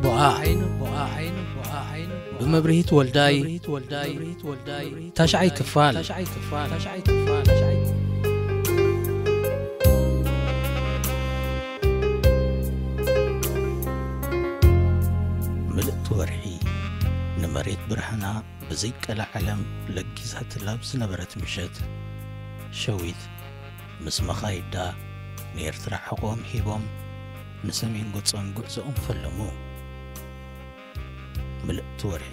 ቦኣ ብመብርሂት ወልዳይ ታሽዓይ ክፋል። ምልእቲ ወርሒ ንመሬት ብርሃና ብዘይቀላ ዓለም ለጊሳትላ ኣብ ዝነበረት ምሸት፣ ሸዊት ምስ መኻይዳ ንኤርትራ ሕቖኦም ሂቦም ንሰሜን ገጾም ጉዕዞኦም ፈለሙ። ምልእቲ ወርሒ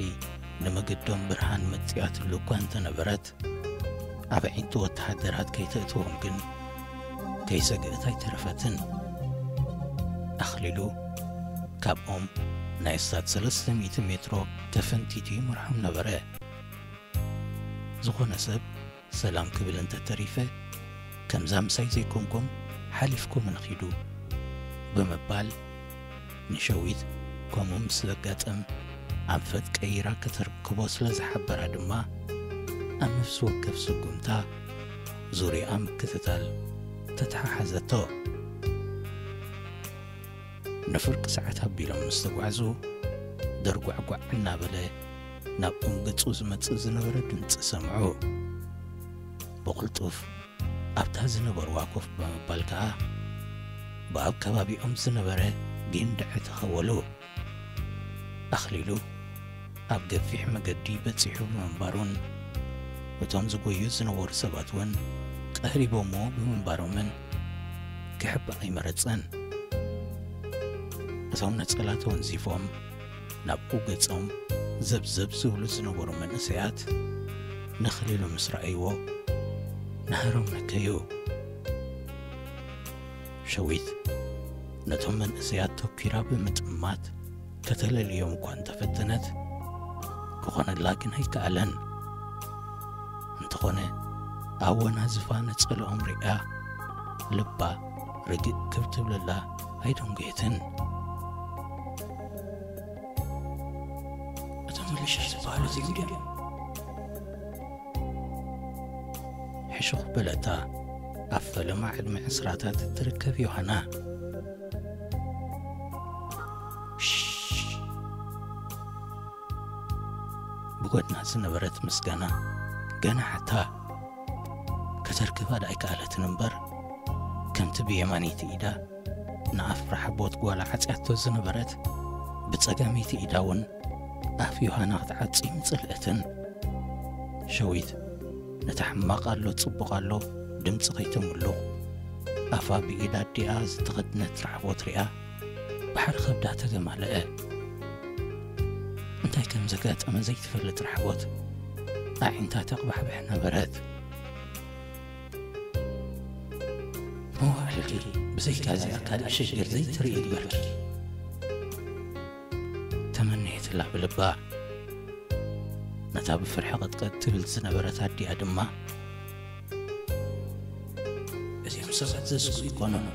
ንመገዶም ብርሃን መጺኣትሉ እኳ እንተነበረት፣ ኣብ ኣዒንቲ ወተሃደራት ከይተእትዎም ግን ከይሰግአት ኣይተረፈትን። ኣኽሊሉ ካብኦም ናይ እሳት ሰለስተ ሚእቲ ሜትሮ ተፈንቲቱ ይመርሖም ነበረ። ዝኾነ ሰብ ሰላም ክብል እንተተሪፈ፣ "ከምዛ ምሳይ ዘይኮንኩም ሓሊፍኩምን ኺዱ" ብምባል ንሸዊት ከምኡ ምስ ዘጋጥም ኣንፈት ቀይራ ከተርክቦ ስለ ዝሓበራ ድማ ኣብ ነፍሲ ወከፍ ስጉምታ ዙርያኣ ምክትታል ተተሓሓዘቶ። ንፍርቂ ሰዓት ኣቢሎም ምስ ተጓዕዙ፣ ደርጓዕጓዕ እናበለ ናብ ኦም ገጹ ዝመጽእ ዝነበረ ድምጺ ሰምዑ። ብቕልጡፍ ኣብታ ዝነበርዋ ኮፍ ብምባል ከኣ ብኣብ ከባቢኦም ዝነበረ ጊንድዐ ተኸወሉ። ኣኽሊሉ ኣብ ገፊሕ መገዲ በጺሑ ብምንባሩን እቶም ዝጎዩ ዝነበሩ ሰባት እውን ቀሪቦምዎ ብምንባሮምን ክሕባእ ኣይመረጸን። እቶም ነጸላ ተወንዚፎም ናብኡ ገጾም ዘብዘብ ዝብሉ ዝነበሩ መንእሰያት ነኽሊሉ ምስ ረኣይዎ ናህሮም ነከዩ። ሸዊት ነቶም መንእሰያት ተኲራ ብምጥማት ከተለልዮም እኳ እንተፈተነት፣ ክኾነላ ግን ኣይከኣለን። እንተኾነ፣ ኣወናዝፋ ነጸልኦም ሪኣ፣ ልባ ርግእ ክብ ትብለላ ኣይደንጎየትን። "እቶም ሚሊሻ ዝበሃሉ እዚኦም ድዮም?" ሕሹኽ በለታ ኣብ ፈለማ ዕድመ ዕስራታት እትርከብ ዮሃና። "ሽሽ!" ብጎድና ዝነበረት ምስጋና ገና ሓታ ከተርክባ ደኣ ኣይከኣለትን እምበር፣ ከምቲ ብየማነይቲ ኢዳ ንኣፍ ራሕቦት ጓላ ዓጽያቶ ዝነበረት፣ ብጸጋመይቲ ኢዳ እውን ኣፍ ዮሃና ክትዓጹ ኣይምጸልአትን። ሸዊት ነታ ሕማቕ ኣሎ ጽቡቕ ኣሎ ድምጺ ከይተምሉቕ፣ ኣፋ ብኢድ ኣዲኣ ዝተኸድነት ራሕቦት ሪኣ፣ ባሕሪ ከብዳ ተገማለአ። እንታይ ከም ዘጋጠመ ዘይትፈልጥ ራሕቦት ኣዒንታ ተቕባሕብሕ ነበረት። "መዋዕልኪ ብዘይካ እዚኣ ካልእ ሽግር ዘይትርኢ" ይግበርኪ፣ ተመነየትላ ብልባ። ነታ ብፍርሒ ቀጥቀጥ ትብል ዝነበረት ኣዲኣ ድማ፣ "እዚኦም ሰባት ዘስግኡ ኣይኮኑን፣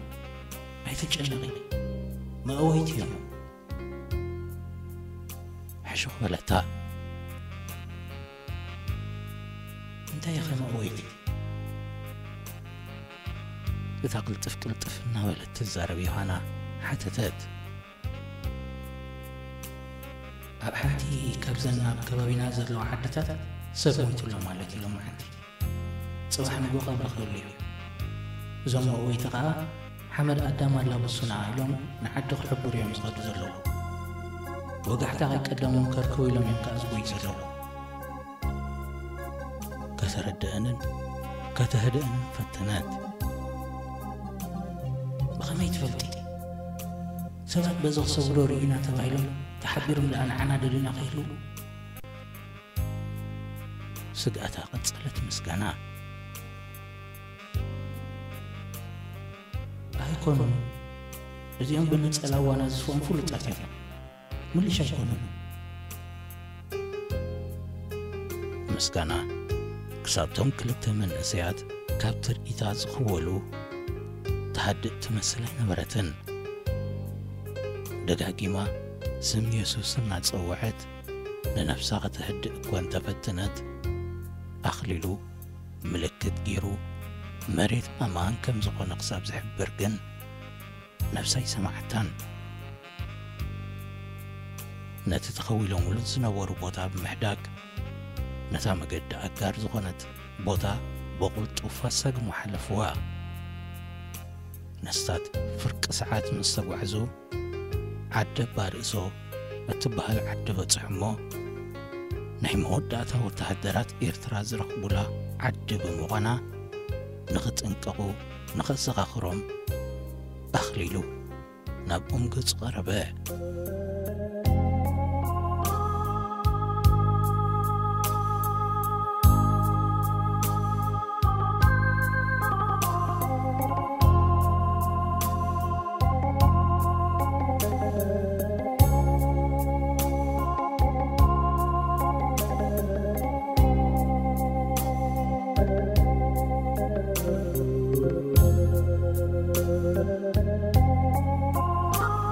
ኣይትጨነቒ፣ መእወይቲ እዮም" ሕሹኽ በለታ። "እንታይ ኢኸ መእወይቲ?" እታ ቅልጥፍ ቅልጥፍ እናበለት ትዛረብ ዮሃና ሓተተት። "ኣብ ሓንቲ ካብዘን ኣብ ከባቢና ዘለዋ ዓድታት ሰብ ሞይቱ ኣሎ ማለት እዩ ሎማዓንቲ። ጽባሕ ንግሆ ቀብሪ ክህሉ እዩ። እዞም መእወይቲ ከኣ ሓመድ ኣዳም ኣላብሱና ኢሎም ንዓዲ ክሕብሩ እዮም ዝኸዱ ዘለዉ። ወጋሕታ ከይቀደሞም ከርክቡ ኢሎም እዮም ከኣ ዝጎዩ ዘለዉ።" ከተረድአንን ከተህድአንን ፈተነት። "ብኸመይ ትፈልጢ? ሰባት በዚ ክሰግሩ ርኢና ተባሂሎም ተሓቢሮም ደኣ ንዓና ደሊና ከይህልዉ?" ስግኣታ ቀጸለት ምስጋና። "ኣይኮኑን፣ እዚኦም ብነጸላ ዋና ዝፍኦም ፍሉጣት እዮም፣ ምልሽ ኣይኮኑን።" ምስጋና ክሳብቶም ክልተ መንእሰያት ካብ ትርኢታ ዝኽወሉ ትሃድእ ትመስል ኣይነበረትን። ደጋጊማ ስም የሱስ እናጸውዐት ንነፍሳ ከተህድእ እኳ እንተፈተነት፣ ኣኽሊሉ ምልክት ገይሩ መሬት ኣማን ከም ዝኾነ ክሳብ ዝሕብር ግን ነፍሳ ኣይሰማዓታን። ነቲ ተኸዊሎምሉ ዝነበሩ ቦታ ብምሕዳግ፣ ነታ መገዲ ኣጋር ዝኾነት ቦታ ብቕልጡፍ ኣሳግሞ ሓለፍዋ። ነስታት ፍርቂ ሰዓት ምስ ተጓዕዙ፣ ዓዲ ኣባ ርእሶ እትበሃል ዓዲ በጽሑ እሞ፣ ናይ መወዳእታ ወተሃደራት ኤርትራ ዝረኽቡላ ዓዲ ብምዃና፣ ንኽጥንቀቑ ንኸዘኻኽሮም ኣኽሊሉ ናብ ኦም ገጹ ቀረበ።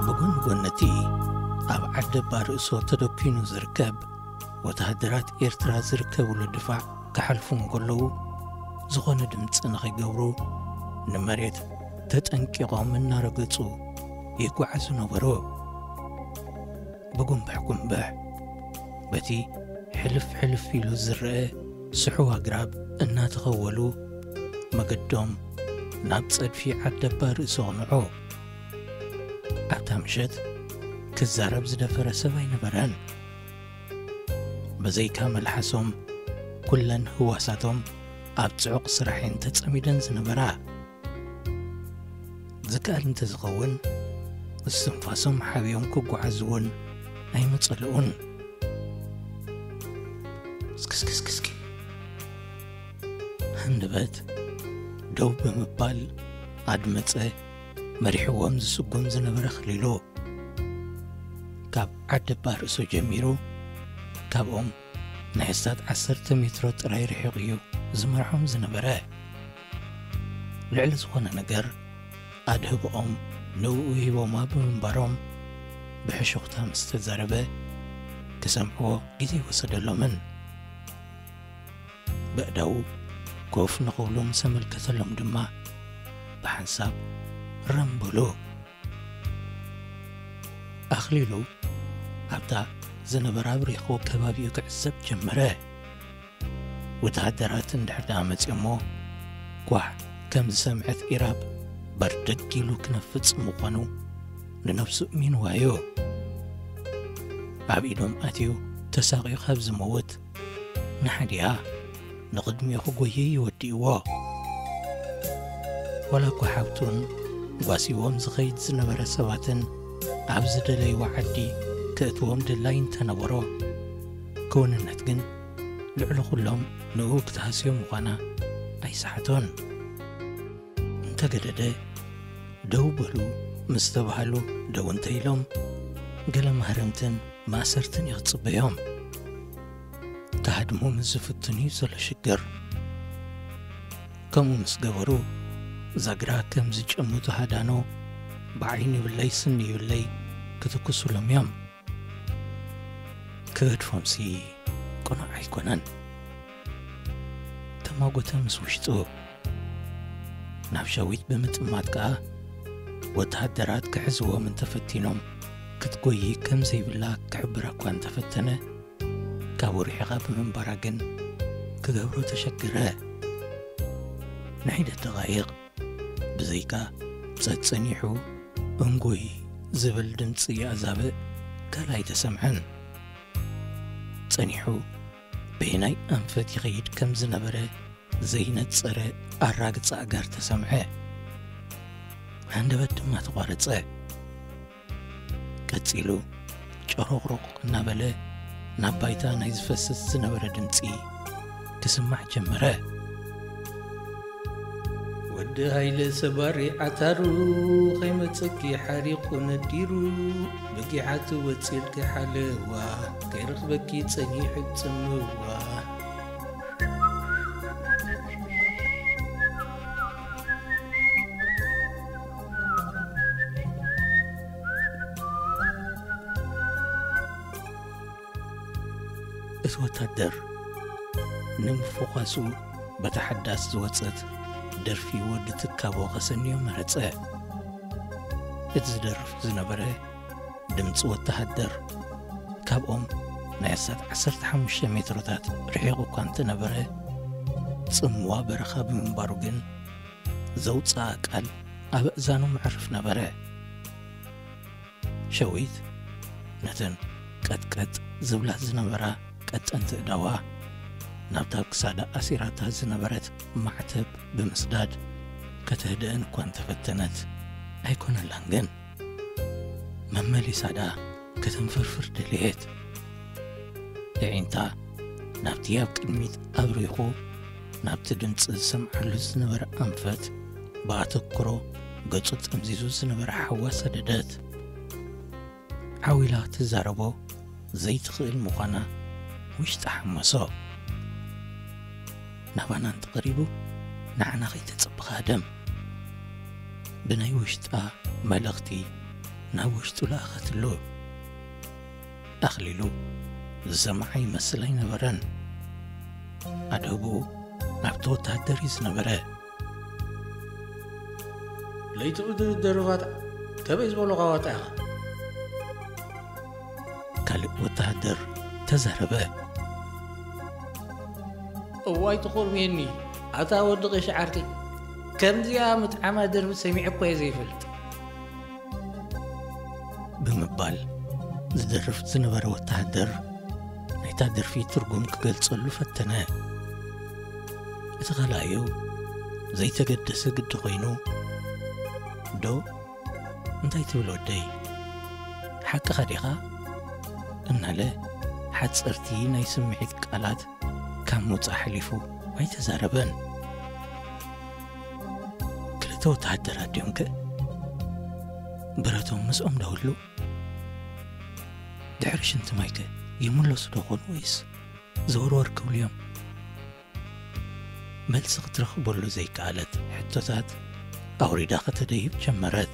ብጎኒ ጎኒ እቲ ኣብ ዓዲ ኣባ ርእሶ ተደኲኑ ዝርከብ ወተሃደራት ኤርትራ ዝርከብሉ ድፋዕ ክሓልፉ እንከለዉ፣ ዝኾነ ድምጺ ንኸይገብሩ ንመሬት ተጠንቂቖም እናረገጹ ይጓዓዙ ነበሩ። ብጉንብሕ ጉንብሕ በቲ ሕልፍ ሕልፍ ኢሉ ዝረአ ስሑው ኣግራብ እናተኸወሉ መገዶም ናብ ጸድፊ ዓዲ ኣባ ርእሶ ኣቕንዑ። ኣብታ ምሸት ክዛረብ ዝደፈረ ሰብ ኣይነበረን። ብዘይካ መልሓሶም፣ ኩለን ህዋሳቶም ኣብ ጽዑቕ ስራሕ እየን ተጸሚደን ዝነበራ። ዝከኣል እንተዝኸውን፣ እስትንፋሶም ሓቢኦም ክጓዓዙ እውን ኣይመጸልኡን። እስክስክስክስኪ። ሃንደበት ደው ብምባል ኣድመጸ መሪሕዎም ዝስጉም ዝነበረ ኣኽሊሉ። ካብ ዓዲ ኣባ ርእሶ ጀሚሩ፣ ካብኦም ንሕሳት ዓሰርተ ሜትሮ ጥራይ ርሒቑ እዩ ዝመርሖም ዝነበረ። ልዕሊ ዝኾነ ነገር ኣድህቦኦም ንእኡ ሂቦማ ብምንባሮም፣ ብሕሹኽታ ምስ ተዛረበ፣ ክሰምዕዎ ግዜ ኣይወሰደሎምን። በእዳዉ ኮፍ ንኽብሉ ምስ ኣመልከተሎም ድማ፣ ብሓንሳብ ረም በሉ። ኣኽሊሉ ኣብታ ዝነበራ ኣብሪኹ ከባቢኡ ክዕዘብ ጀመረ። ወተሃደራት እንድሕር ደኣ መጺኦሞ፣ ኳሕ ከም ዝሰምዐት ኢራብ በርደግ ኢሉ ክነፍጽ ምዃኑ ንነፍሱ እሚንዋዮ። ኣብ ኢዶም ኣትዩ ተሳቒዩ ካብ ዝመውት፣ ንሓዲኣ ንቕድሚኡ ክጎይይ ይወዲእዎ። ዋላ እኳ ሓብቱን ጓሲዎም ዝኸይድ ዝነበረ ሰባትን ኣብ ዝደለይዎ ዓዲ ከእትዎም ድላይ እንተነበሮ፣ ክውንነት ግን ልዕሊ ኩሎም ንኡ ክትሃስዮ ምዃና ኣይሰሓቶን። እንተገደደ፣ ደው በሉ ምስ ተባሃሉ ደው እንተ ኢሎም፣ ገለ ማህረምትን ማእሰርትን እዩ ክጽበዮም። ክሃድሙ ምስ ዝፍትኑ እዩ ዘሎ ሽግር። ከምኡ ምስ ገበሩ፣ ዛግራ ከም ዝጨምቱ ሃዳኖ ብዓይኒ ይብለይ ስኒ ይብለይ ክትኩሱሎም እዮም። ክገድፎምሲ ቅኑዕ ኣይኮነን። ተማጎተ ምስ ውሽጡ። ናብ ሸዊት ብምጥማት ከኣ፣ ወተሃደራት ክሕዝዎም እንተፈቲኖም፣ ክትጎዪ ከም ዘይብላ ክሕብራ እኳ እንተፈተነ፣ ካብኡ ርሒቓ ብምንባራ ግን ክገብሮ ተሸገረ። ንሒደት ደቓይቕ ብዘይካ ጸጸኒሑ እንጎይ ዝብል ድምጺ ኣዛብእ ካልእ ኣይተሰምዐን። ጸኒሑ በየናይ ኣንፈት ይኸይድ ከም ዝነበረ ዘይነጸረ ኣራግጻ ኣጋር ተሰምዐ። ሃንደበት ድማ ተቋረጸ። ቀጺሉ ጨሮቕሮቕ እናበለ ናብ ባይታ ናይ ዝፈስስ ዝነበረ ድምጺ ክስማዕ ጀመረ። ወዲ ሃይለ ሰባሪ ዓታሩ፣ ከይመጸኪ ሓሪቑ ነዲሩ፣ ብጊሓቱ ወጺልኪ ሓለዋ፣ ከይረኽበኪ ጸኒሑ ጽምዋ። እቲ ወታደር ንምፍዃሱ በታ ሓዳስ ዝወጸት ደርፊ ወዲ ትካቦ ከሰንዮ መረጸ። እቲ ዝደርፍ ዝነበረ ድምጺ ወተሃደር ካብኦም ናይ ኣስታት ዓሰርተ ሓሙሽተ ሜትሮታት ርሒቑ እኳ እንተነበረ፣ ጽምዋ በረኻ ብምንባሩ ግን ዘውጽኣ ቃል ኣብ ኣእዛኑ መዕርፍ ነበረ። ሸዊት ነተን ቀጥቀጥ ዝብላ ዝነበራ ቀጠንቲ እዳዋ ናብታ ክሳዳ ኣሲራታ ዝነበረት ማዕተብ ብምስዳድ ከተህድአን እኳ እንተፈተነት ኣይኮነላን። ግን መመሊሳ ደኣ ከተንፈርፍር ደለየት። የዒንታ ናብቲ ኣብ ቅድሚት ኣብሪኹ ናብቲ ድምፂ ዝሰምዓሉ ዝነበረ ኣንፈት ብኣተኩሮ ገፁ ጠምዚዙ ዝነበረ ሓዋ ሰደደት። ዓው ኢላ ክትዛረቦ ዘይትኽእል ምዃና ውሽጣ ሓመሶ። ናባና እንተቐሪቡ ንዓና ከይተጸበኻ ደም ብናይ ውሽጣ መልእኽቲ ናብ ውሽጡ ለኣኸትሉ። ኣኽሊሉ ዝሰምዓ ይመስል ኣይነበረን። ኣደብኡ ኣብቲ ወተሃደር እዩ ዝነበረ። ለይቲ ብድርደርባት ከመይ ዝበሉኻ ዋጣ ኢኻ? ካልእ ወተሃደር ተዛረበ። እዋይ ትኾርምየኒ ኣታ ወዲ ቀሺ ዓርኪ፣ ከምዚኣ ምጥዓማ ደርፊ ሰሚዐ እኮ እየ ዘይፈልጥ። ብምባል ዝደርፍ ዝነበረ ወተሃደር ናይታ ደርፊ ትርጉም ክገልጸሉ ፈተነ። እቲ ኸላዩ ዘይተገደሰ ግዲ ኮይኑ፣ "ዶ እንታይ ትብል ወደይ? ሓቅኻ ዲኻ?" እናለ ሓጸርቲ ናይ ስምዒት ቃላት ካብ ምውጻእ ሓሊፉ ኣይተዛረበን። ክልተ ወተሃደራት ድዮም ከ? ብረቶም ምስኦም ዶ ህሉ? ድሕሪ ሽንቲ ማይ ከ ይምለሱ ዶ ኾኑ ወይስ ዘወርወር ክብሉ እዮም? መልሲ ክትረኽበሉ ዘይከኣለት ሕቶታት ኣውሪዳ ከተደይብ ጀመረት።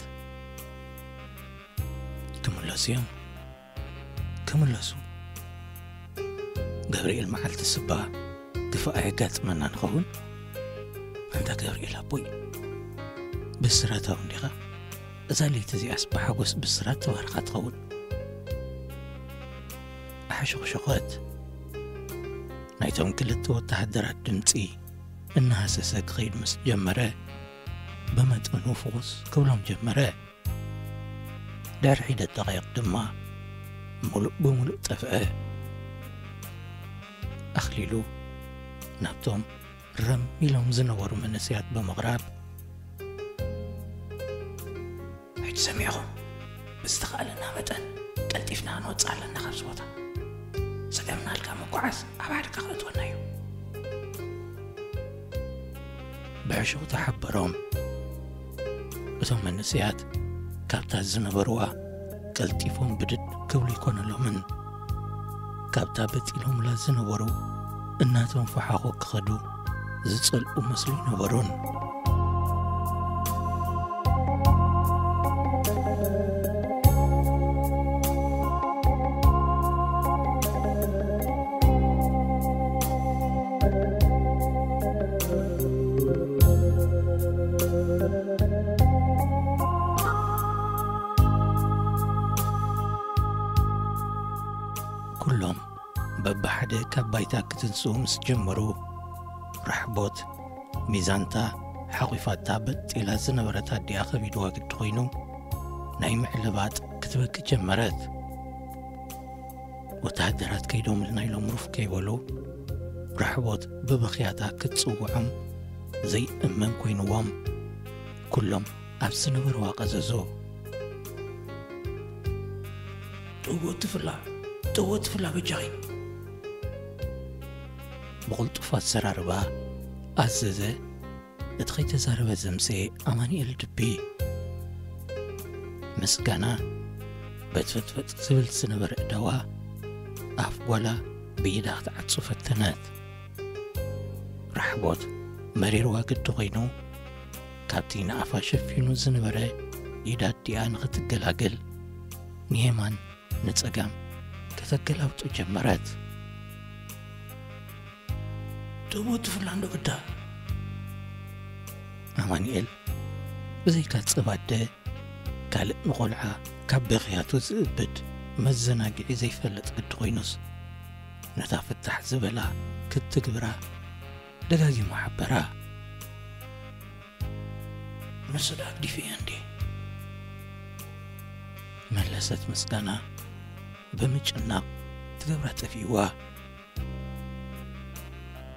ክምለሱ እዮም፣ ክምለሱ። ገብርኤል መዓልቲ ስባ ግፋ ኣየጋጥመና ንኸውን። ኣንታ ገብርኤል ኣቦይ፣ ብስራታዊ እንዲኻ? እዛ ለይቲ እዚኣስ ብሓጎስ ብስራት ተባርኻ ትኸውን። ኣሕሾኽሾኸት። ናይቶም ክልተ ወተሃደራት ድምፂ እናሃሰሰ ክኸይድ ምስ ጀመረ፣ ብመጠኑ ፍኹስ ክብሎም ጀመረ። ድሕሪ ሒደት ደቂቕ ድማ ሙሉእ ብሙሉእ ጠፍአ። ኣኽሊሉ ናብቶም ረም ኢሎም ዝነበሩ መንእሰያት ብምቕራብ፣ "ሕጂ ሰሚዕኹም፣ ብዝተኻእለና መጠን ቀልጢፍና ክንወጽእ ኣለና ካብዚ ቦታ። ጸገምና ኣልካ ምጉዓዝ ኣብ ሓደጋ ከእትወና እዩ." ብሕሹኽታ ሓበሮም። እቶም መንእሰያት ካብታ ዝነበርዋ ቀልጢፎም ብድድ ክብሉ ኣይኮነሎምን። ካብታ በጢሎምላ ዝነበሩ እናተንፈሓኹ ክኸዱ ዝጸልኡ መስሉ ኣይነበሩን። ኩሎም በብሓደ ካብ ባይታ ክትንስኡ ምስ ጀመሩ፣ ራሕቦት ሚዛንታ ሓቑፋታ በጥ ኢላ ዝነበረት ኣዲኣ ከቢድዋ ግዲ ኮይኑ፣ ናይ ምዕልባጥ ክትበኪ ጀመረት። ወተሃደራት ከይዶምልና ኢሎም ሩፍ ከይበሉ፣ ራሕቦት ብብኽያታ ክትጽውዖም ዘይእመን ኮይንዎም፣ ኩሎም ኣብ ዝነበርዋ ቀዘዙ። "ጥውት ፍላ፣ ጥውት ፍላ በጃኺ!" ብቕልጡፍ ኣዘራርባ ኣዘዘ። እቲ ከይተዛረበ ዘምሰየ ኣማኑኤል ድቢ። ምስጋና በትፈጥፈጥ ዝብል ዝነበረ እዳዋ ኣፍ ጓላ ብኢዳ ክትዓጹ ፈተነት። ራሕቦት መሪርዋ ግዲ ኮይኑ፣ ካብቲ ንኣፋ ሸፊኑ ዝነበረ ኢድ ኣዲኣ ንኽትገላግል ንየማን ንጸጋም ከተገላብጦ ጀመረት። "ጥቡት ፍላንዶ ግዳ?" ኣማኑኤል ብዘይካ ጸባደ ካልእ ንቖልዓ ካብ በኽያቱ ዝእብድ መዘናግዒ ዘይፈልጥ ግዲ ኮይኑስ፣ ነታ ፍታሕ ዝበላ ክትትግብራ ደጋጊሙ ሓበራ። "ንሱ ዶ ኣግዲፈያ እንዴ?" መለሰት ምስጋና ብምጭናቕ። ትገብራ ጠፊእዋ።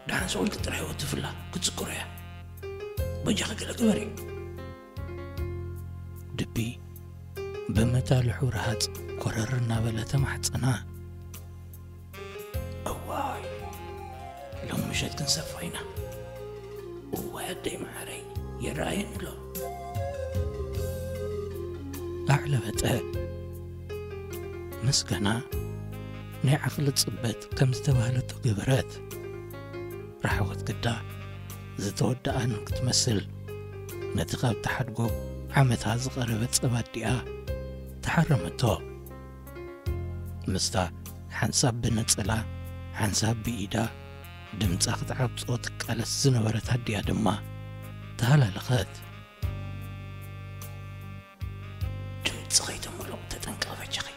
"ደሓን ሰውልኪ ጥራይ ወትፍላ ክትዝክሮ እያ። በጃኺ ገለ ግበሪ." ድቢ ብመታልሑ ረሃጽ ኮረር እናበለ ተማሕጸና። "እዋይ፣ ሎም ምሸት ክንሰፋ ኢና። እዋይ ኣደይ መዓረይ፣ ይረኣየኒ ኣሎ።" ኣዕለበጠ። ምስጋና ናይ ዓቕሊ ጽበት ከም ዝተባህለቶ ገበረት። ራሕወት ግዳ ዝተወደኣን ክትመስል፣ ነቲ ካብ ተሓድጎ ዓመታ ዝቐረበ ጸባ ኣዲኣ ተሓረመቶ። ምስታ ሓንሳብ ብነጸላ ሓንሳብ ብኢዳ ድምጻ ክትዓብጽኦ ትቃለስ ዝነበረት ኣዲኣ ድማ ተሃላለኸት። "ድምጺ ከይተምልቑ ተጠንቀቒ በጃኺ።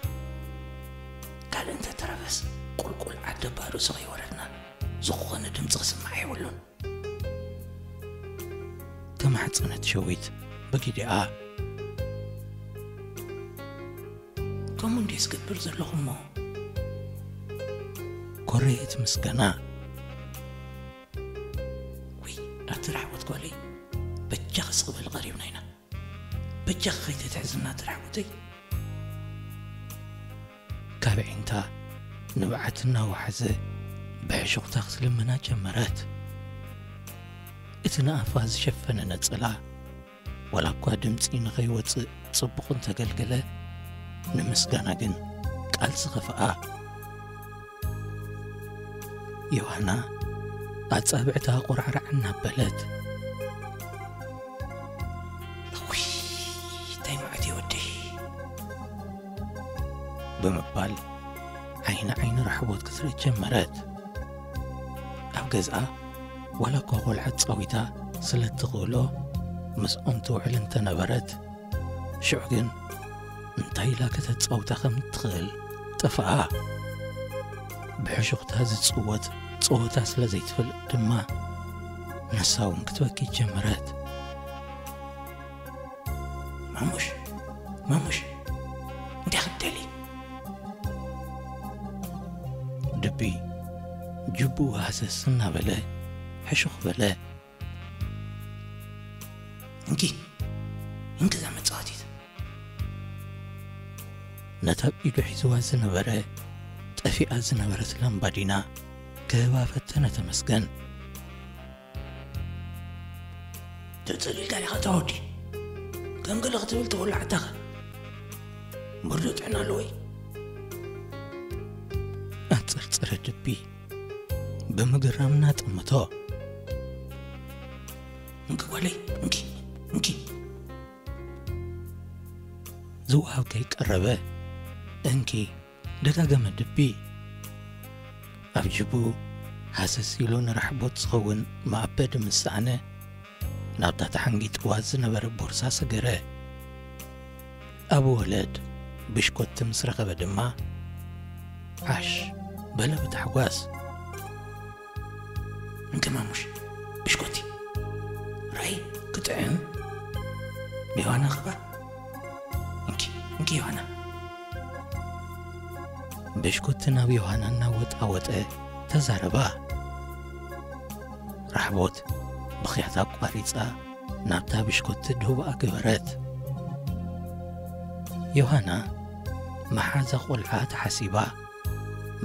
ካልእ እንተተረፈስ ቁልቁል ዓዲ ባዶ ከይወረድና ዝኾነ ድምጺ ክስማዕ የብሉን።" ተማሕጸነት ሸዊት ብጊዲኣ። "ከምኡ እንድየ ዝገብር ዘለኹ እሞ?" ኮረየት ምስጋና። "ውይ፣ ኣቲ ራሕወት ጓለይ፣ በጃኺ ስቕ በሊ ቀሪብና ኢና። በጃኺ ከይተትሕዝና ኣቲ ራሕወተይ።" ካብ ዒንታ ንብዓት እናወሓዘ ብሕሹኽታ ክትልምና ጀመረት። እቲ ንኣፋ ዝሸፈነ ነጸላ ዋላ እኳ ድምጺ ንኸይወጽእ ጽቡቕ እንተገልገለ፣ ንምስጋና ግን ቃልሲ ከፍኣ። ዮሃና ኣጻብዕታ ቆራዕራዕ እናበለት፣ "እውይ፣ እንታይ መዓት እየ ወደይ?" ብምባል ዓይኒ ዓይኒ ራሕቦት ክትርኢ ጀመረት። ኣብ ገዝኣ ዋላ እኳ ቆልዓ ጻዊታ ስለ እትኽእሎ ምስኦም ትውዕል እንተነበረት፣ ሽዑ ግን እንታይ ኢላ ከተጻውታ ከም እትኽእል ጠፍኣ። ብሕሹኽታ ዝጽወት ጸወታ ስለ ዘይትፈልጥ ድማ ንሳ እውን ክትበኪ ጀመረት። "ማሙሽ፣ ማሙሽ፣ እንታይ ክትደሊ?" ድቢ ጅቡኡ ሃሰስ እናበለ ሕሹኽ በለ። "እንኪ፣ እንኪ እዛ መጻወቲት።" ነታ ኣብ ኢዱ ሒዝዋ ዝነበረ፣ ጠፊኣ ዝነበረት ላምባዲና ክህባ ፈተነ ተመስገን። "ተጸሊልካ ዲኻ እታ ወዲ? ከም ገለ ክትብል ተወላዕታኸ? ምርዶ ጥዕና ኣለወይ?" ኣጸርጸረ ድቢ ብምግራም እናጠመቶ። "እንኪ ጓለይ፣ እንኪ፣ እንኪ።" ዝወሃብ ከይቀረበ፣ "እንኪ" ደጋገመ ድቢ። ኣብ ጅቡ ሃሰስ ኢሉ ንራሕቦት ዝኸውን መኣበዲ ምስ ሰኣነ፣ ናብታ ተሓንጊጥዋ ዝነበረ ቦርሳ ሰገረ። ኣብ ወለድ ብሽኮቲ ምስ ረኸበ ድማ፣ ዓሽ በለ ብታሕጓስ። "እንኪ ማሙሽ፣ ብሽኮቲ ራይ ክጥዕም ንዮሃና ኸባ። እንኪ፣ እንኪ ዮሃና።" ብሽኮቲ ናብ ዮሃና እናወጣወጠ ተዛረባ። ራሕቦት ብኽያት ኣቋሪጻ ናብታ ብሽኮቲ ድህቦኣ ገበረት። ዮሃና መሓዛ ቆልዓ ተሓሲባ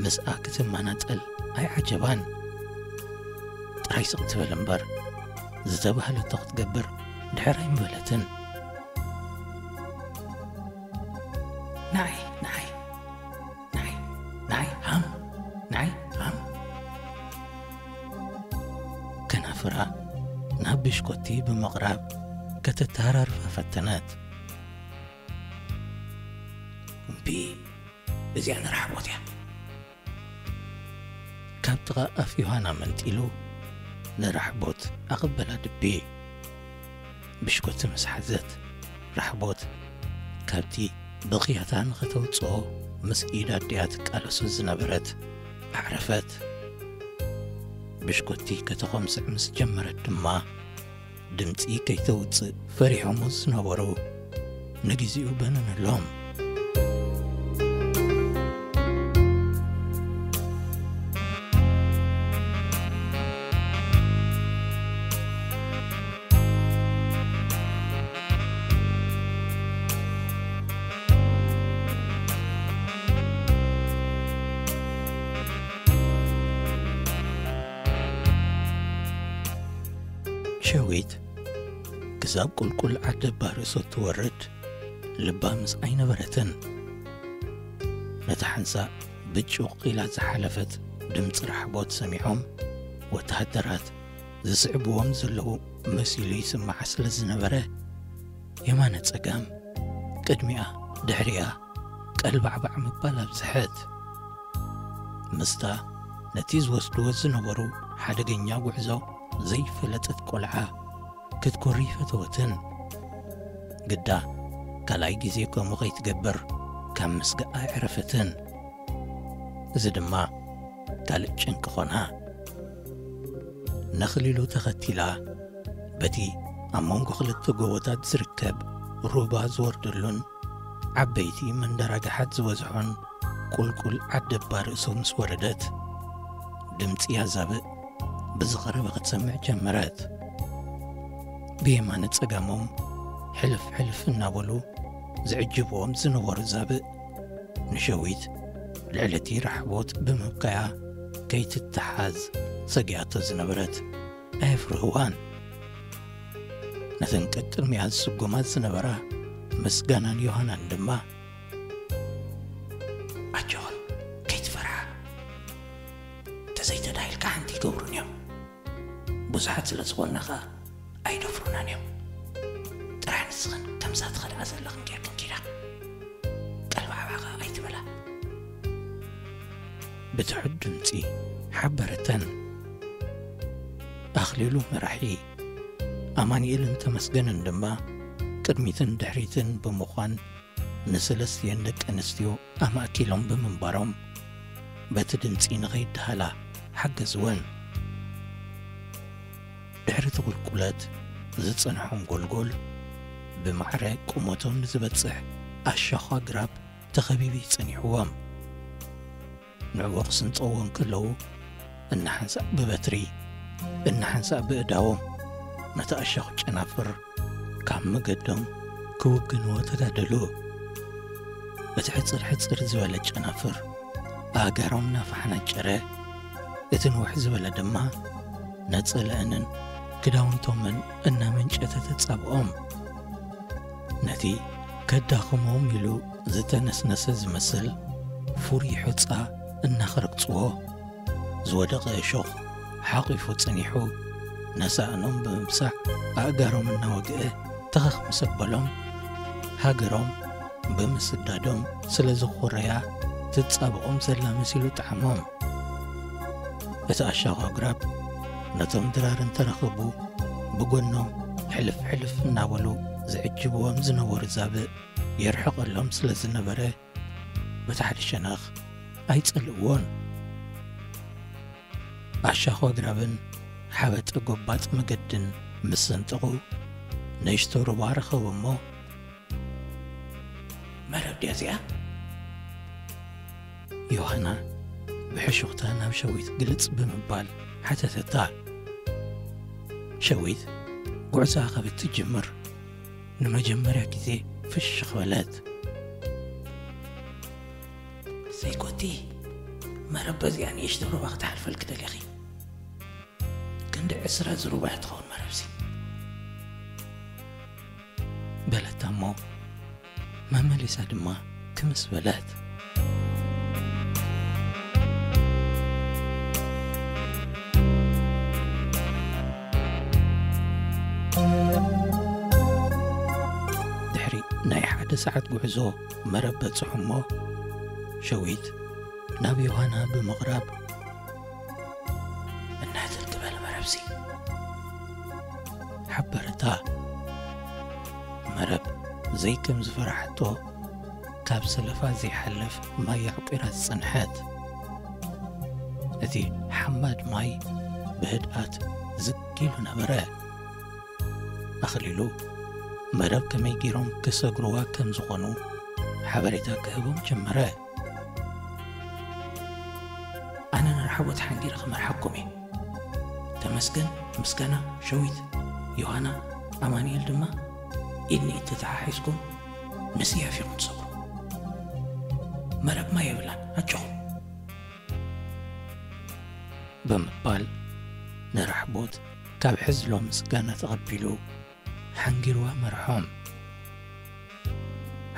ምስኣ ክትመናጠል ኣይዓጀባን። ጥራይ ስቕ ትበል እምበር፣ ዝተባህለቶ ክትገብር ድሕር ኣይምበለትን። "ንዓይ፣ ንዓይ፣ ንዓይ፣ ንዓይ፣ ሃም፣ ንዓይ፣ ሃም።" ከናፍራ ናብ ብሽኮቲ ብምቕራብ ከተተሃራርፋ ፈተነት። "እምቢ፣ እዚኣ ንራሕቦት እያ።" ካብ ጥቓ ኣፍ ዮሃና መንጢሉ ንራሕቦት ኣቐበላ ድቢ። ብሽኮቲ ምስ ሓዘት፣ ራሕቦት ካብቲ ብኽያታ ንኸተውጽኦ ምስ ኢድ ኣዲኣ ትቃለሶ ዝነበረት ኣዕረፈት። ብሽኮቲ ከተኾምስዕ ምስ ጀመረት ድማ፣ ድምጺ ከይተውጽእ ፈሪሖሞ ዝነበሩ ንግዜኡ በነነሎም። ሸዊት ክሳብ ቁልቁል ዓደባ ርእሶ ትወርድ ልባ ምስ ኣይነበረትን። ነታ ሓንሳእ ብጭቕ ኢላ ዝሓለፈት ድምፂ ራሕቦት ሰሚዖም፣ ወተሃደራት ዝስዕብዎም ዘለዉ መሲሉ ይስምዓ ስለ ዝነበረ፣ የማነ ጸጋም፣ ቅድሚኣ ድሕሪኣ ቀልባዕባዕ ምባል ኣብዝሐት። ምስታ ነቲ ዝወስድዎ ዝነበሩ ሓደገኛ ጉዕዞ ዘይፈለጠት ቆልዓ ክትኮሪ ፈተወትን። ግዳ ካልኣይ ግዜ ከምኡ ከይትገብር ካብ ምስጋእ ኣዕረፈትን። እዚ ድማ ካልእ ጭንቂ ኾና። ነኽሊሉ ተኸቲላ በቲ ኣብ መንጎ ክልተ ጎቦታት ዝርከብ ሩባ ዝወርደሉን ዓበይቲ መንደራግሓት ዝበዝሖን ቁልቁል ዓደባ ርእሶ ምስ ወረደት፣ ድምጺ ኣዛብእ ብዝቐረበ ክትሰምዕ ጀመረት። ብየማነ ጸጋሞም ሕልፍ ሕልፍ እናበሉ ዝዕጅብዎም ዝነበሩ ዛብእ፣ ንሸዊት ልዕሊ እቲ ራሕቦት ብምብካያ ከይትተሓዝ ሰጊኣቶ ዝነበረት ኣየፍርህዋን። ነተን ቀቅድሚኣ ዝስጎማ ዝነበራ ምስጋናን ዮሃናን ድማ፣ ኣጆኽን፣ ከይትፈርሓ፣ ተዘይተዳሂልካ ሓንቲ ይገብሩን እዮም። ብዙሓት ስለ ዝኾንና ኸኣ ኣይደፍሩናን እዮም። ጥራሕ ንስኽን ከምዛ ትኸድኣ ዘለኽን ጌርክን ኪዳ። ቀልባዕባ ኸኣ ኣይትበላ። ብትሑት ድምጺ ሓበረተን። ኣኽሊሉ መራሒ፣ ኣማኑኤልን ተመስገንን ድማ ቅድሚትን ድሕሪትን ብምዃን ንሰለስቲኤን ደቂ ኣንስትዮ ኣማእኪሎም ብምንባሮም፣ በቲ ድምጺ ንኸይደሃላ ሓገዝወን። ድሕሪ እቲ ቁልቁለት ዝጸንሖም ጎልጎል፣ ብማዕረ ቁመቶም ንዝበጽሕ ኣሻዃ ኣግራብ ተኸቢቡ ይጸኒሕዎም። ንዕኡ ክስንጥቕዎ እንከለዉ፣ እናሓንሳእ ብበትሪ፣ እናሓንሳእ ብእዳዎም ነቲ ኣሻኹ ጨናፍር ካብ መገዶም ክውግንዎ ተጋደሉ። እቲ ሕጽር ሕጽር ዝበለ ጨናፍር ኣእጋሮም እናፈሓናጨረ፣ እቲ ንውሕ ዝበለ ድማ ነጸለአንን ክዳውንቶምን እናመንጨተ ተጻብኦም። ነቲ ከዳኽሞም ኢሉ ዝተነስነሰ ዝመስል ፍሩይ ሑጻ እናኸረቅጽዎ፣ ዝወደቐ እሾኽ ሓቒፉ ጸኒሑ፣ ነሳእኖም ብምብሳዕ ኣእጋሮም እናወግአ ተኸኽ ምስ ኣበሎም፣ ሃገሮም ብምስዳዶም ስለ ዝኾረያ ትጻብቖም ዘላ መሲሉ ጠዓሞም። እቲ ኣሻኹ ኣግራብ ነቶም ድራር እንተረኸቡ ብጎኖም ሕልፍ ሕልፍ እናበሉ ዝዕጅብዎም ዝነበሩ ዛብእ የርሕቐሎም ስለ ዝነበረ፣ በቲ ሓደ ሸነኽ ኣይጸልእዎን። ኣሻኹ ኣግራብን ሓበጠ ጎባጥ መገድን ምስ ሰንጠቑ፣ ንእሽቶ ሩባ ረኸቡ እሞ፣ "መረብ ድያ እዚኣ?" ዮሃና ብሕሹኽታ ናብ ሸዊት ግልጽ ብምባል ሓተተታ። ሸዊት ጉዕዞኣ ካብ እትጅምር ንመጀመርያ ግዜ ፍሽኽ በለት። "ሰይኮቲ፣ መረብ በዚኣ ንእሽቶ ሩባ ክትሓልፈልኪ ደሊኺ? ክንዲ ዕስራ ዝሩባ እያ ትኸውን መረብሲ?" በለታ እሞ መመሊሳ ድማ ክምስ በለት። ድሕሪ ናይ ሓደ ሰዓት ጉዕዞ መረብ በጽሑ እሞ፣ ሸዊት ናብ ዮሃና ብምቕራብ፣ "እናትል ትበል መረብሲ?" ሓበረታ። መረብ ዘይከም ዝፈራሕቶ ካብ ሰለፋ ዘይሓልፍ ማይ ኣዕቂራ ዝጸንሐት። እቲ ሓማድ ማይ ብህድኣት ዝግ ኢሉ ነበረ። ኣኽሊሉ መረብ ከመይ ገይሮም ክሰግሩዋ ከም ዝኾኑ ሓበሬታ ክህቦም ጀመረ። ኣነ ንራሕቦት ሓንጊረ ክመርሓኩም እየ። ተመስገን፣ ምስጋና፣ ሸዊት፣ ዮሃና፣ ኣማኑኤል ድማ ኢድ ንኢድ ተተሓሒዝኩም ንስያፍ ኢኹም ትሰግሩ። መረብ ማይ የብላን፣ ኣጆኹም። ብምባል ንራሕቦት ካብ ሕዝሎ ምስጋና ተቐቢሉ ሓንጊርዋ መርሖም።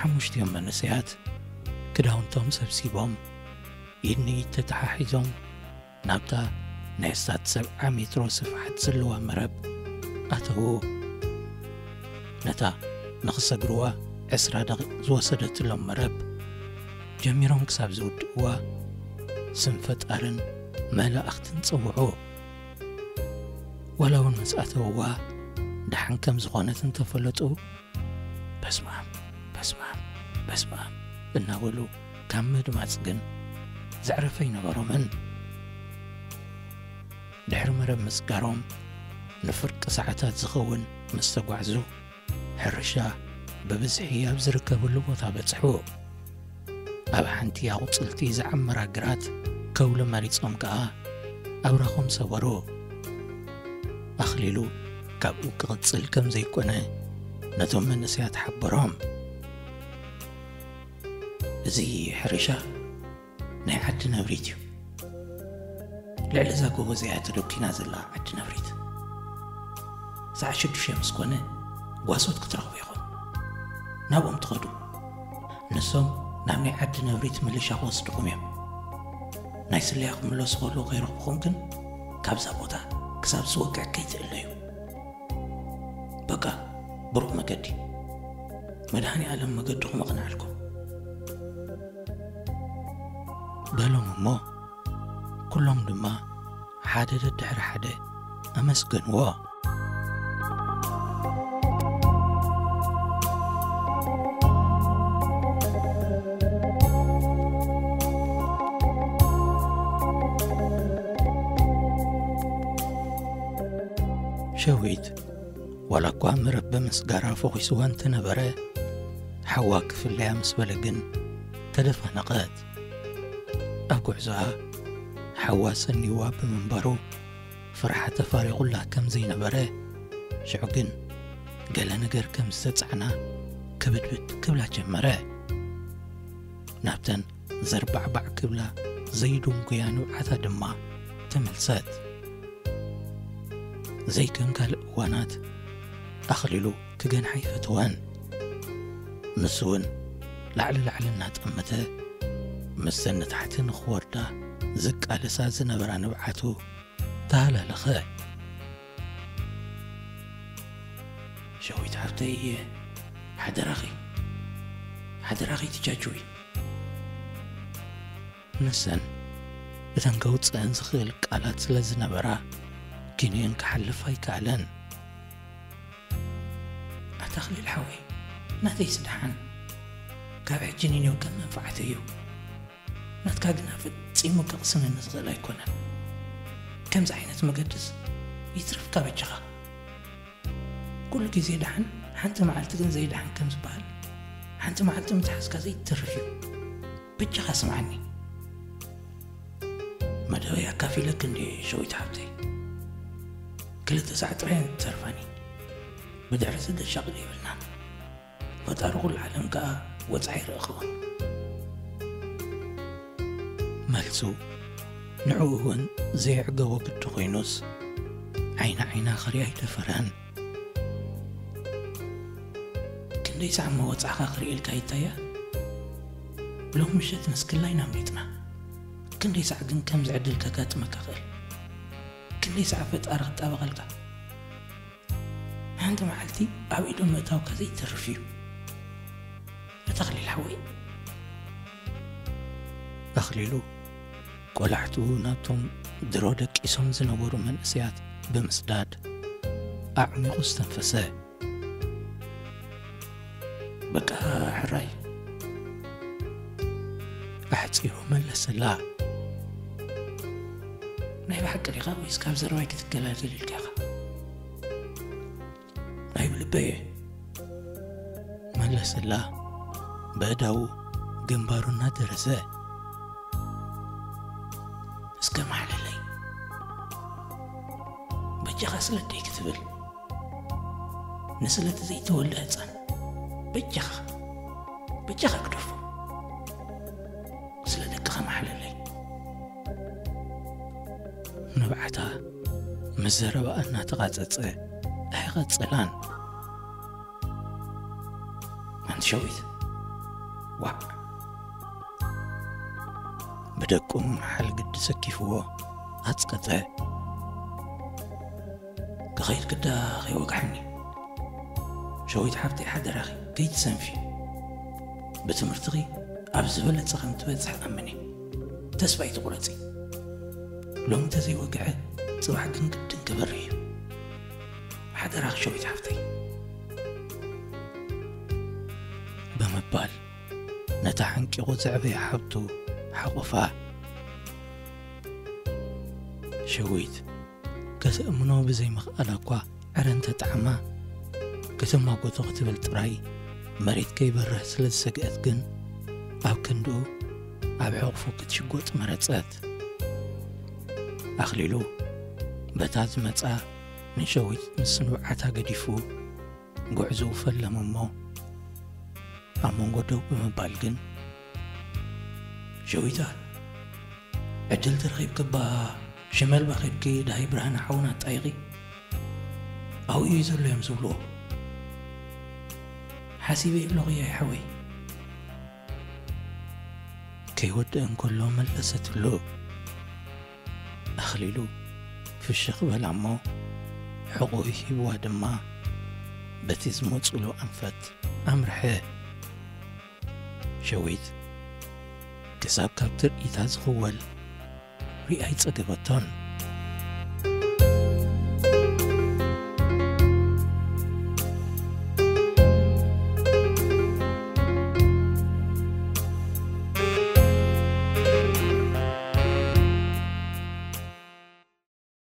ሓሙሽቲኦም መንእሰያት ክዳውንቶም ሰብሲቦም ኢድ ንኢድ ተተሓሒዞም ናብታ ናይ ኣስታት ሰብዓ ሜትሮ ስፍሓት ዘለዋ መረብ ኣተዉ። ነታ ንኽሰግርዋ ዕስራ ደቂቕ ዝወሰደትሎም መረብ ጀሚሮም ክሳብ ዝውድእዋ ስም ፈጣርን መላእኽትን ጸውዑ። ዋላ እውን ምስ ኣተውዋ ደሓን ከም ዝኾነት እንተፈለጡ፣ በስመ ኣብ፣ በስመ ኣብ፣ በስመ ኣብ እናበሉ ካብ ምድማፅ ግን ዘዕረፈ ኣይነበሮምን። ድሕሪ መረብ ምስጋሮም ንፍርቂ ሰዓታት ዝኸውን ምስ ተጓዕዙ፣ ሕርሻ ብብዝሒ ኣብ ዝርከበሉ ቦታ በጽሑ። ኣብ ሓንቲ ኣቑጽልቲ ዝዓመራ ግራት ከውሊ መሪጾም ከኣ ኣብራኾም ሰበሩ። ኣኽሊሉ ካብኡ ክቕጽል ከም ዘይኮነ ነቶም መንእሰያት ሓበሮም። እዚ ሕርሻ ናይ ዓዲ ነብሪት እዩ። ልዕሊ እዛ ጎቦ እዚኣ ተደኲና ዘላ ዓዲ ነብሪት። ሰዓት ሽዱሽተ ምስ ኮነ ጓሶት ክትረኽቡ ኢኹም። ናብኦም ትኸዱ። ንሶም ናብ ናይ ዓዲ ነብሪት ምልሻ ክወስድኹም እዮም። ናይ ስለያ ክምለሱ ከለዉ ከይረኽብኹም ግን ካብዛ ቦታ ክሳብ ዝወግሕ ከይትእለዩ። በቃ ብሩኽ መገዲ። መድኃኔ ዓለም መገድኹም ኣቕንዓልኩም። በሎም እሞ ኩሎም ድማ ሓደ ደድሕሪ ሓደ ኣመስገንዎ። ሸዊት ዋላ እኳ መረብ ብምስጋራ ፈኺስዋ እንተነበረ፣ ሓዋ ክፍለያ ምስ በለ ግን ተደፋነቐት። ኣብ ጉዕዞኣ ሓዋ ሰኒዋ ብምንባሩ ፍርሓ ተፋሪቑላ ከም ዘይነበረ፣ ሽዑ ግን ገለ ነገር ከም ዝተጻዕና ክብድብድ ክብላ ጀመረ። ናብተን ዘርባዕባዕ ክብላ ዘይድንጉያ ንብዓታ ድማ ተመልሰት። ዘይከም ካልእ እዋናት ኣኽሊሉ ክገንሓ ይፈትወን። ንሱ እውን ላዕሊ ላዕሊ እናጠመተ ምስተን ንታሕቲ ንኽወርዳ ዝቃለሳ ዝነበራ ንብዓቱ ተሃላለኸ። ሸዊት ሓብተይ፣ ሓደራኺ፣ ሓደራኺ ትጃጅዊ። ንሰን እተን ከውፅአን ዝኽእል ቃላት ስለ ዝነበራ ኪንየን ክሓልፍ ኣይከኣለን። ኣታ ኣኽሊል ሓወይ፣ ናተይስ ደሓን፣ ካብ ሕጂ ንኔው ከም መንፋዓተይ እዩ። ናትካ ግና ፈጺሙ ክቕስነኒ ዝኽእል ኣይኮነን። ከምዚ ዓይነት መገድስ ይትረፍካ በጃኻ። ኩሉ ግዜ ደሓን፣ ሓንቲ መዓልቲ ግን ዘይደሓን ከም ዝበሃል፣ ሓንቲ መዓልቲ ምትሓዝካ ዘይትተርፍ እዩ። በጃኻ ስምዓኒ። መደበይ ኣካፊለክ እንዴ ሸዊት ሓብተይ። ክልተ ሳዕ ጥራይ እየን ትተርፋኒ። ብድሕሪ እዚ ገሻቕል የብልናን። ፈጣሪ ኩሉ ዓለም ከኣ ወጻኢ ይረእኽዎ። መልሱ ንዕኡ እውን ዘየዕገቦ ግዲ ኮይኑስ ዓይኒ ዓይና ክሪኣ ኣይደፈረን። ክንደይ ሳዕ እሞ ወጻእኻ ክርእየልካ ይታያ? ሎም ምሸት ንስክላይና ኣምሊጥና። ክንደይ ሳዕ ግን ከምዚ ዕድል ከጋጥመካ ክእል? ክንደይ ሳዕ ፈጣሪ ክጣበቐልካ? ሓንቲ መዓልቲ ኣብ ኢዶም ምእታውካ ዘይተርፍ እዩ። ኣታ ኣኽሊል ሓወይ። ኣኽሊሉ ቆላሕትኡ ናብቶም ድሮ ደቂሶም ዝነበሩ መንእሰያት ብምስዳድ ኣዕሚቑ ዝተንፈሰ። በቃ ሕራይ፣ ጺሩ መለሰላ። ናይ ብሓቂ ዲኻ ወይስ ካብ ዘረባይ ክትገላገል ኢልካ ኢኻ? ናይ ብልበይ እየ፣ መለሰላ ብኣእዳዉ ግንባሩ እናደረሰ። እስከ ማሕለለይ፣ በጃኻ ስለ ደይ ክትብል፣ ንስለ እቲ ዘይተወልደ ህፃን በጃኻ፣ በጃኻ ግደፎ። ስለ ደቅኻ ማሕለለይ። ንብዓታ ምስ ዘረባኣ እናተቓጸጸ ኣይቐጸላን። ኣንቲ ሸዊት፣ ዋዕ። ብደቁ ምምሓል ግዲ ሰኪፍዎ ኣጽቀጠ። ክኸይድ ግዳ ከይወግሓኒ። ሸዊት ሓብተይ ሓደራኺ ከይትሰንፊ። ብትምህርትኺ ኣብ ዝበለጸ ከም ትበጽሕ ኣምኒ። ተስፋ ኣይትቑረጺ። ሎሚ ተዘይወግሐ ጽባሕ ግን ግድን ክበርህ እዩ። ሓደራኺ ሸዊት ሓብተይ። ብምባል ነታ ሓንቂቑ ዘዕበያ ሓብቱ ሓቑፋ። ሸዊት ከተእምኖ ብዘይምኽኣላ እኳ ዕረ እንተጠዓማ፣ ክትማጎቶ ክትብል ጥራይ መሬት ከይበርህ ስለ ዝሰግአት ግን ኣብ ክንድኡ ኣብ ሕቑፉ ክትሽጎጥ መረጸት። ኣኽሊሉ በታ ዝመጻ ንሸዊት ምስ ንብዓታ ገዲፉ ጉዕዞኡ ፈለመ እሞ ኣብ መንጎ ደው ብምባል ግን፣ ሸዊታ፣ ዕድል ተረኺብክባ ሽመልባ ኸድኪ ደሃይ ብርሃን ሓውና ኣጣይቒ ኣብኡ እዩ ዘሎ እዮም ዝብልዎ። ሓሲበ ኣለኹ እያ ሓወይ። ከይወድእ እንከሎ መለሰትሉ። ኣኽሊሉ ፍሽኽ በላ እሞ ሕቑኡ ሂብዋ ድማ በቲ ዝመጹሉ ኣንፈት ኣምርሐ። ሸዊት ክሳብ ካብ ትርኢታ ዝኽወል ሪኣ ኣይጸገበቶን።